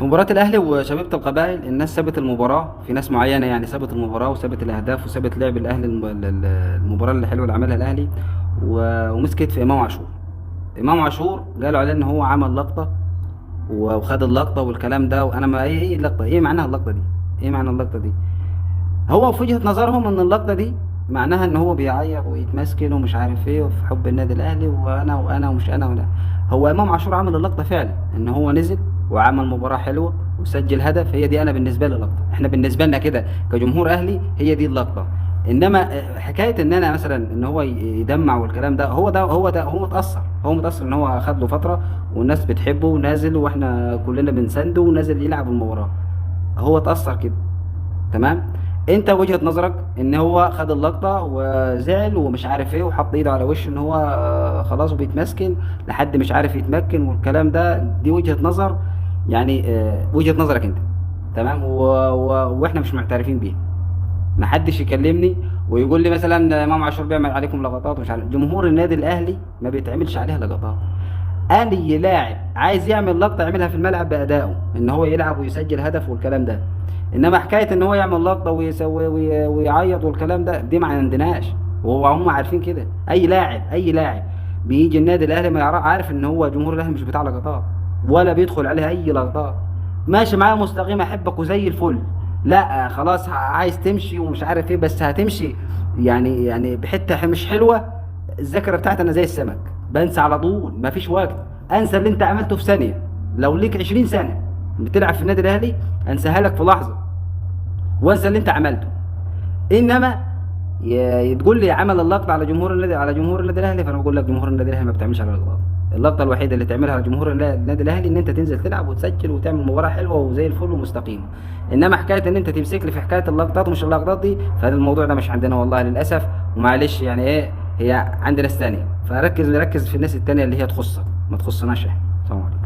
في مباراة الأهلي وشبيبة القبائل الناس سابت المباراة، في ناس معينة يعني سابت المباراة وسابت الأهداف وسابت لعب الأهلي، المباراة اللي حلوة اللي عملها الأهلي، ومسكت في إمام عاشور. إمام عاشور قالوا عليه إن هو عمل لقطة وخد اللقطة والكلام ده، وأنا ما إيه اللقطة؟ إيه معناها اللقطة دي؟ إيه معنى اللقطة دي؟ هو في وجهة نظرهم إن اللقطة دي معناها إن هو بيعيط ويتمسكن ومش عارف إيه وفي حب النادي الأهلي وأنا وأنا ومش أنا ولا. هو إمام عاشور عمل اللقطة فعلا، إن هو نزل وعمل مباراة حلوة وسجل هدف. هي دي أنا بالنسبة لي لقطة، إحنا بالنسبة لنا كده كجمهور أهلي هي دي اللقطة. إنما حكاية إن أنا مثلا إن هو يدمع والكلام ده، هو ده هو متأثر، هو متأثر إن هو خد له فترة والناس بتحبه ونازل وإحنا كلنا بنسنده ونازل يلعب المباراة، هو اتأثر كده. تمام؟ انت وجهة نظرك ان هو خد اللقطة وزعل ومش عارف ايه وحط ايده على وشه ان هو خلاص وبيتمسكن لحد مش عارف يتمكن والكلام ده، دي وجهة نظر يعني، وجهة نظرك انت. تمام؟ واحنا مش معترفين بيها. ما حدش يكلمني ويقول لي مثلا امام عاشور بيعمل عليكم لقطات ومش عارف. جمهور النادي الاهلي ما بيتعملش عليها لقطات. اي لاعب عايز يعمل لقطة يعملها في الملعب بادائه، ان هو يلعب ويسجل هدف والكلام ده. انما حكاية ان هو يعمل لقطة ويسوي ويعيط والكلام ده، دي ما عندناش، وهو هم عارفين كده. اي لاعب بيجي النادي الاهلي ما يعرف، عارف ان هو جمهور الاهلي مش بتاع لقطات ولا بيدخل عليها اي لقطات. ماشي معايا مستقيم، احبك وزي الفل. لا خلاص عايز تمشي ومش عارف ايه، بس هتمشي يعني بحته مش حلوة. الذاكرة بتاعتي انا زي السمك، بنسى على طول، مفيش وقت انسى اللي انت عملته في ثانية. لو ليك 20 سنة بتلعب في النادي الاهلي انساها لك في لحظة وانسى اللي انت عملته. انما تقول لي عمل اللقطة على جمهور النادي، على جمهور النادي الاهلي، فانا بقول لك جمهور النادي الاهلي ما بتعملش على اللقطات. اللقطة الوحيدة اللي تعملها على جمهور النادي الاهلي ان انت تنزل تلعب وتسجل وتعمل مباراة حلوة وزي الفل ومستقيمه. انما حكاية ان انت تمسك لي في حكاية اللقطات ومش اللقطات دي، فهذا الموضوع ده مش عندنا والله للاسف. ومعلش يعني ايه، هي عند ناس ثانية، فركز ركز في الناس الثانية اللي هي تخصك، ما تخصناش احنا. السلام عليكم.